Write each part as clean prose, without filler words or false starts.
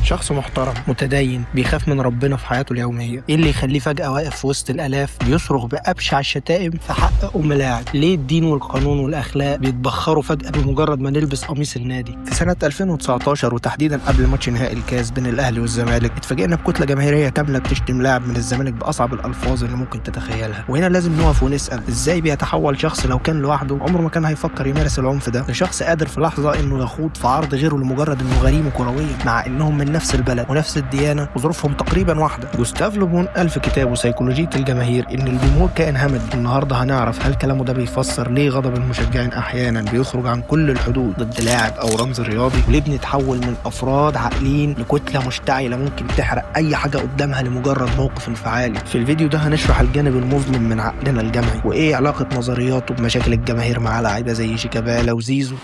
شخص محترم متدين بيخاف من ربنا في حياته اليومية، ايه اللي يخليه فجأة واقف في وسط الآلاف بيصرخ بأبشع الشتائم في حق أم لاعب؟ ليه الدين والقانون والأخلاق بيتبخروا فجأة بمجرد ما نلبس قميص النادي؟ في سنة 2019 وتحديدا قبل ماتش نهائي الكاس بين الأهلي والزمالك، اتفاجئنا بكتلة جماهيرية كاملة بتشتم لاعب من الزمالك بأصعب الألفاظ اللي ممكن تتخيلها. وهنا لازم نقف ونسأل، ازاي بيتحول شخص لو كان لوحده عمره ما كان هيفكر يمارس العنف ده لشخص قادر في لحظة انه يخوض في عرض غيره لمجرد انه غريمه كرويا، مع انهم من نفس البلد ونفس الديانة وظروفهم تقريبا واحدة؟ جوستاف لوبون قال في كتابه سيكولوجية الجماهير ان الجمهور كائن همجي. النهارده هنعرف هل كلامه ده بيفسر ليه غضب المشجعين احيانا بيخرج عن كل الحدود ضد لاعب او رمز رياضي، وليه بنتحول من افراد عاقلين لكتلة مشتعلة ممكن تحرق اي حاجة قدامها لمجرد موقف انفعالي. في الفيديو ده هنشرح الجانب المظلم من عقلنا الجمعي، وايه علاقة نظرياته بمشاكل الجماهير مع لعيبة زي شيكابالا وزيزو.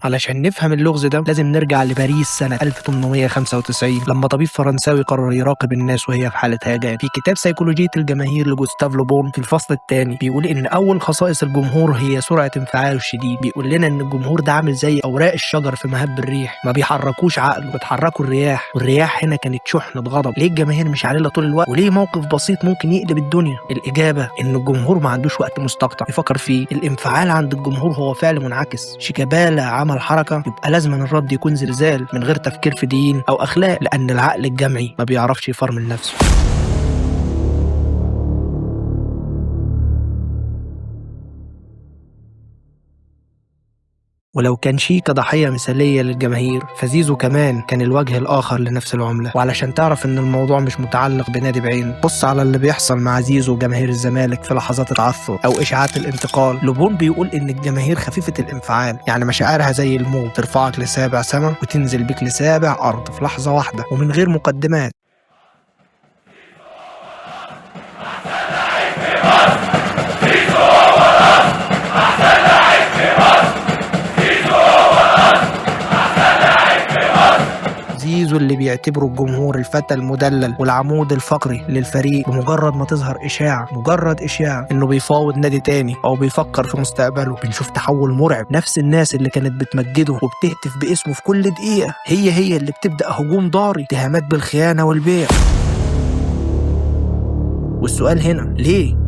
علشان نفهم اللغز ده لازم نرجع لباريس سنة 1895، لما طبيب فرنساوي قرر يراقب الناس وهي في حالة هيجان. في كتاب سيكولوجية الجماهير لجوستاف لوبون في الفصل الثاني بيقول إن أول خصائص الجمهور هي سرعة انفعاله الشديد. بيقول لنا إن الجمهور ده عامل زي أوراق الشجر في مهب الريح، ما بيحركوش عقله، بيتحركوا الرياح، والرياح هنا كانت شحنة غضب. ليه الجماهير مش عالية طول الوقت؟ وليه موقف بسيط ممكن يقلب الدنيا؟ الإجابة إن الجمهور ما عندوش وقت مستقطع يفكر فيه. الانفعال عند الجمهور هو فعل منعكس. شيكابالا عمل حركة يبقى لازم الرد يكون زلزال من غير تفكير في دين أو أخلاق، لأن العقل الجمعي ما بيعرفش يفرمل نفسه. ولو كان شيكا ضحية مثالية للجماهير، فزيزو كمان كان الوجه الآخر لنفس العملة. وعلشان تعرف إن الموضوع مش متعلق بنادي بعينه، بص على اللي بيحصل مع زيزو وجماهير الزمالك في لحظات التعثر أو إشاعات الانتقال. لوبون بيقول إن الجماهير خفيفة الانفعال، يعني مشاعرها زي الموج، ترفعك لسابع سما وتنزل بيك لسابع أرض في لحظة واحدة ومن غير مقدمات. زيزو اللي بيعتبره الجمهور الفتى المدلل والعمود الفقري للفريق، بمجرد ما تظهر إشاعة، مجرد إشاعة إنه بيفاوض نادي تاني أو بيفكر في مستقبله، بنشوف تحول مرعب. نفس الناس اللي كانت بتمجده وبتهتف باسمه في كل دقيقة هي اللي بتبدأ هجوم ضاري، اتهامات بالخيانة والبيع. والسؤال هنا ليه؟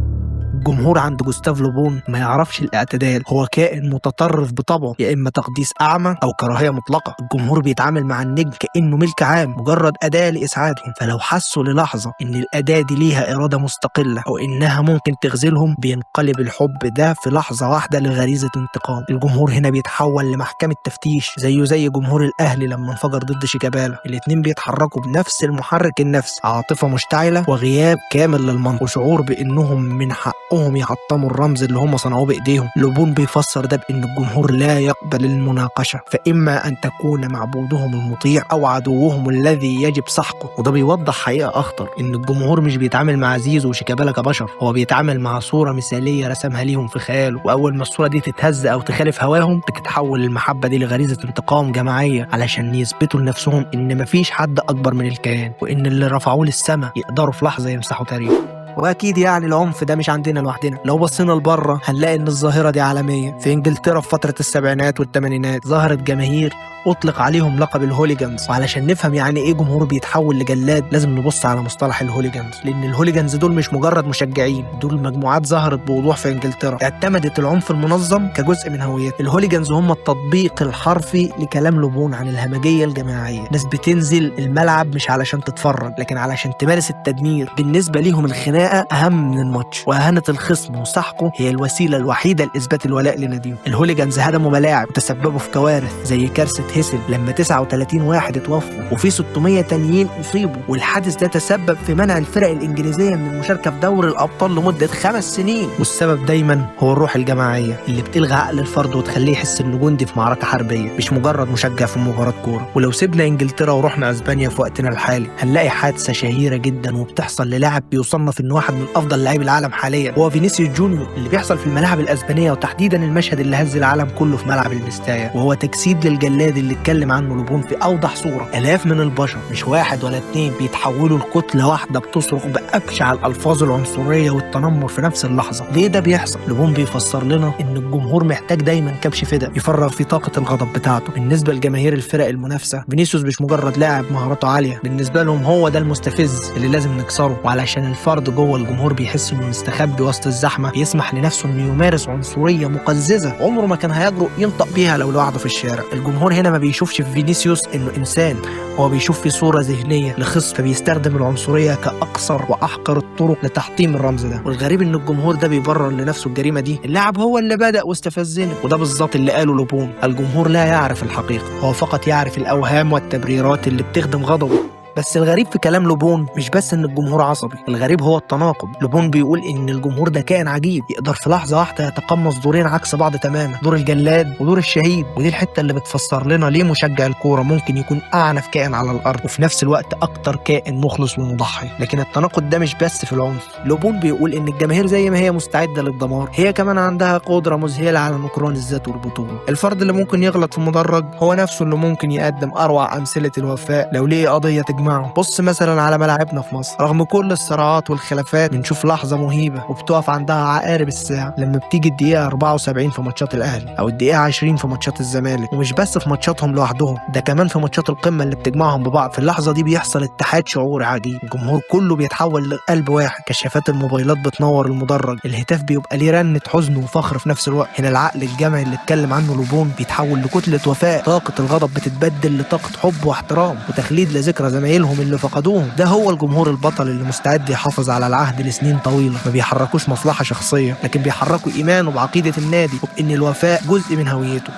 الجمهور عند جوستاف لوبون ما يعرفش الاعتدال، هو كائن متطرف بطبعه، يا إما تقديس أعمى أو كراهية مطلقة. الجمهور بيتعامل مع النجم كأنه ملك عام، مجرد أداة لإسعادهم، فلو حسوا للحظة إن الأداة دي ليها إرادة مستقلة أو إنها ممكن تغزلهم، بينقلب الحب ده في لحظة واحدة لغريزة انتقام. الجمهور هنا بيتحول لمحكمة تفتيش، زيه زي جمهور الأهلي لما انفجر ضد شيكابالا. الاتنين بيتحركوا بنفس المحرك النفسي، عاطفة مشتعلة وغياب كامل للمنطق، وشعور بإنهم من حقهم يحطموا الرمز اللي هم صنعوه بايديهم. لوبون بيفسر ده بان الجمهور لا يقبل المناقشه، فاما ان تكون معبودهم المطيع او عدوهم الذي يجب سحقه. وده بيوضح حقيقه اخطر، ان الجمهور مش بيتعامل مع زيزو وشيكابالا كبشر، هو بيتعامل مع صوره مثاليه رسمها ليهم في خياله، واول ما الصوره دي تتهز او تخالف هواهم بتتحول المحبه دي لغريزه انتقام جماعيه، علشان يثبتوا لنفسهم ان مفيش حد اكبر من الكيان، وان اللي رفعوه للسما يقدروا في لحظه يمسحوا تاريخه. واكيد يعني العنف ده مش عندنا لوحدنا، لو بصينا لبره هنلاقي ان الظاهره دي عالميه. في انجلترا في فتره السبعينات والثمانينات ظهرت جماهير اطلق عليهم لقب ال hooligans. وعلشان نفهم يعني ايه جمهور بيتحول لجلاد لازم نبص على مصطلح ال hooligans، لان ال hooligans دول مش مجرد مشجعين، دول مجموعات ظهرت بوضوح في انجلترا اعتمدت العنف المنظم كجزء من هويتها. ال hooligans هم التطبيق الحرفي لكلام لوبون عن الهمجيه الجماعيه، ناس بتنزل الملعب مش علشان تتفرج لكن علشان تمارس التدمير. بالنسبه ليهم الخناقه اهم من الماتش، واهانه الخصم وسحقه هي الوسيله الوحيده لاثبات الولاء لناديهم. ال hooligans هدموا ملاعب وتسببوا في كوارث زي كارثه هيسل لما 39 واحد اتوفوا وفي 600 تانيين اصيبوا، والحادث ده تسبب في منع الفرق الانجليزيه من المشاركه في دوري الابطال لمده 5 سنين. والسبب دايما هو الروح الجماعيه اللي بتلغي عقل الفرد وتخليه يحس انه جندي في معركه حربيه، مش مجرد مشجع في مباراه كوره. ولو سيبنا انجلترا ورحنا اسبانيا في وقتنا الحالي هنلاقي حادثه شهيره جدا وبتحصل للاعب بيصنف ان واحد من افضل لاعبي العالم حاليا هو فينيسيوس جونيور. اللي بيحصل في الملاعب الاسبانية وتحديدا المشهد اللي هز العالم كله في ملعب الميستايا، وهو تجسيد للجلاد اللي اتكلم عنه لوبون في اوضح صوره. الاف من البشر، مش واحد ولا اتنين، بيتحولوا لكتله واحدة بتصرخ بابشع الالفاظ العنصرية والتنمر في نفس اللحظة. ليه ده بيحصل؟ لوبون بيفسر لنا ان الجمهور محتاج دايما كبش فدا يفرغ في طاقة الغضب بتاعته. بالنسبة لجماهير الفرق المنافسة، فينيسيوس مش مجرد لاعب مهاراته عالية، بالنسبة لهم هو ده المستفز اللي لازم نكسره. وعلشان الفرد جوه الجمهور بيحس انه مستخبي وسط الزحمة، بيسمح لنفسه انه يمارس عنصرية مقززه عمره ما كان هيجرؤ ينطق بيها لو لوحده في الشارع. الجمهور هنا ما بيشوفش في فينيسيوس انه انسان، هو بيشوف في صوره ذهنية لخصم، فبيستخدم العنصرية كاقصر واحقر الطرق لتحطيم الرمز ده. والغريب ان الجمهور ده بيبرر لنفسه الجريمة دي، اللاعب هو اللي بدا واستفزنا. وده بالظبط اللي قاله لوبون، الجمهور لا يعرف الحقيقة، هو فقط يعرف الاوهام والتبريرات اللي بتخدم غضبه. بس الغريب في كلام لوبون مش بس ان الجمهور عصبي، الغريب هو التناقض. لوبون بيقول ان الجمهور ده كائن عجيب، يقدر في لحظة واحدة يتقمص دورين عكس بعض تماما، دور الجلاد ودور الشهيد. ودي الحتة اللي بتفسر لنا ليه مشجع الكورة ممكن يكون اعنف كائن على الارض، وفي نفس الوقت اكتر كائن مخلص ومضحي. لكن التناقض ده مش بس في العنف. لوبون بيقول ان الجماهير زي ما هي مستعدة للدمار، هي كمان عندها قدره مذهلة على نكران الذات والبطوله. الفرد اللي ممكن يغلط في مدرج هو نفسه اللي ممكن يقدم اروع امثلة الوفاء لو ليه قضية تجمعه. بص مثلا على ملاعبنا في مصر، رغم كل الصراعات والخلافات بنشوف لحظة مهيبة وبتقف عندها عقارب الساعة لما بتيجي الدقيقة 74 في ماتشات الاهلي او الدقيقة 20 في ماتشات الزمالك. ومش بس في ماتشاتهم لوحدهم، ده كمان في ماتشات القمه اللي بتجمعهم ببعض. في اللحظة دي بيحصل اتحاد شعوري عجيب، الجمهور كله بيتحول لقلب واحد، كشافات الموبايلات بتنور المدرج، الهتاف بيبقى ليه رنه حزن وفخر في نفس الوقت. هنا العقل الجمعي اللي اتكلم عنه لوبون بيتحول لكتله وفاء، طاقة الغضب بتتبدل لطاقة حب واحترام وتخليد لذكرى زمايلهم اللي فقدوهم. ده هو الجمهور البطل اللي مستعد يحافظ على العهد لسنين طويلة، ما بيحركوش مصلحة شخصية، لكن بيحركوا ايمانه بعقيدة النادي وبان الوفاء جزء من هويته.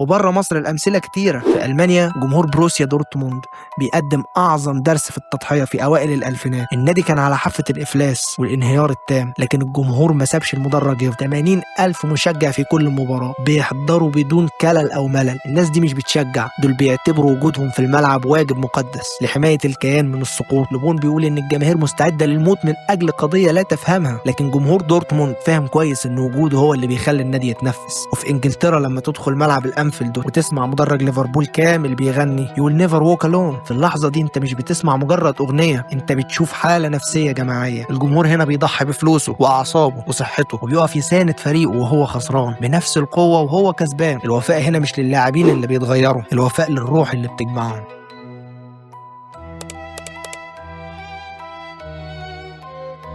وبره مصر الأمثلة كتيرة. في ألمانيا جمهور بروسيا دورتموند بيقدم أعظم درس في التضحية في أوائل الألفينات. النادي كان على حافة الإفلاس والانهيار التام، لكن الجمهور ما سابش المدرج يفضى. 80,000 مشجع في كل مباراة بيحضروا بدون كلل أو ملل. الناس دي مش بتشجع، دول بيعتبروا وجودهم في الملعب واجب مقدس لحماية الكيان من السقوط. لوبون بيقول إن الجماهير مستعدة للموت من أجل قضية لا تفهمها، لكن جمهور دورتموند فاهم كويس إن وجوده هو اللي بيخلي النادي يتنفس. وفي إنجلترا لما تدخل ملعب الأنفيلد وتسمع مدرج ليفربول كامل بيغني You'll never walk alone، في اللحظة دي انت مش بتسمع مجرد أغنية، انت بتشوف حالة نفسية جماعية. الجمهور هنا بيضحي بفلوسه وأعصابه وصحته، وبيقف يساند فريقه وهو خسران بنفس القوة وهو كسبان. الوفاء هنا مش للاعبين اللي بيتغيروا، الوفاء للروح اللي بتجمعهم.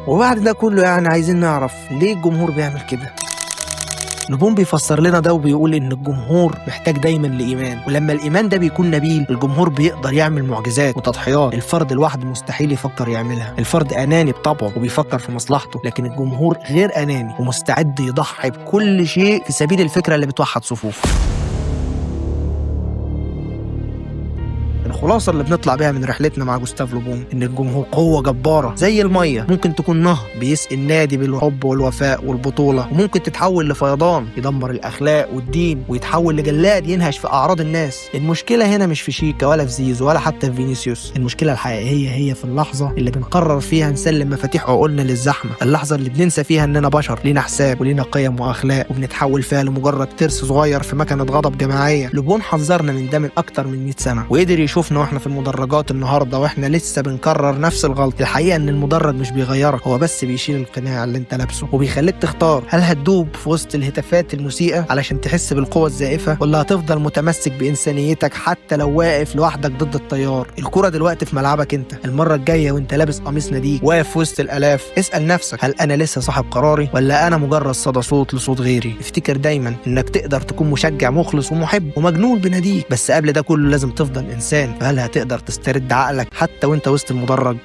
وبعد ده كله يعني عايزين نعرف ليه الجمهور بيعمل كده. لوبون بيفسر لنا ده وبيقول ان الجمهور محتاج دايما لايمان، ولما الايمان ده بيكون نبيل الجمهور بيقدر يعمل معجزات وتضحيات الفرد لوحده مستحيل يفكر يعملها. الفرد اناني بطبعه وبيفكر في مصلحته، لكن الجمهور غير اناني ومستعد يضحي بكل شيء في سبيل الفكرة اللي بتوحد صفوفه. الخلاصة اللي بنطلع بيها من رحلتنا مع جوستاف لوبون إن الجمهور قوة جبارة زي المية، ممكن تكون نهر بيسقي النادي بالحب والوفاء والبطولة، وممكن تتحول لفيضان يدمر الأخلاق والدين، ويتحول لجلاد ينهش في أعراض الناس. المشكلة هنا مش في شيكا ولا في زيزو ولا حتى في فينيسيوس، المشكلة الحقيقية هي في اللحظة اللي بنقرر فيها نسلم مفاتيح عقولنا للزحمة، اللحظة اللي بننسى فيها إننا بشر لينا حساب ولينا قيم وأخلاق، وبنتحول فيها لمجرد ترس صغير في مكنة غضب جماعية. لوبون حذرنا من ده من أكتر من 100 سنة، وقدر يشوفنا واحنا في المدرجات النهارده واحنا لسه بنكرر نفس الغلط. الحقيقة ان المدرج مش بيغيرك، هو بس بيشيل القناع اللي انت لابسه وبيخليك تختار هل هتدوب في وسط الهتافات المسيئه علشان تحس بالقوة الزائفة، ولا هتفضل متمسك بانسانيتك حتى لو واقف لوحدك ضد التيار. الكره دلوقتي في ملعبك انت، المرة الجاية وانت لابس قميص ناديك واقف في وسط الالاف، اسال نفسك هل انا لسه صاحب قراري ولا انا مجرد صدى صوت لصوت غيري. افتكر دايما انك تقدر تكون مشجع مخلص ومحب ومجنون بناديك، بس قبل ده كله لازم تفضل انسان. فهل هتقدر تسترد عقلك حتى وانت وسط المدرج؟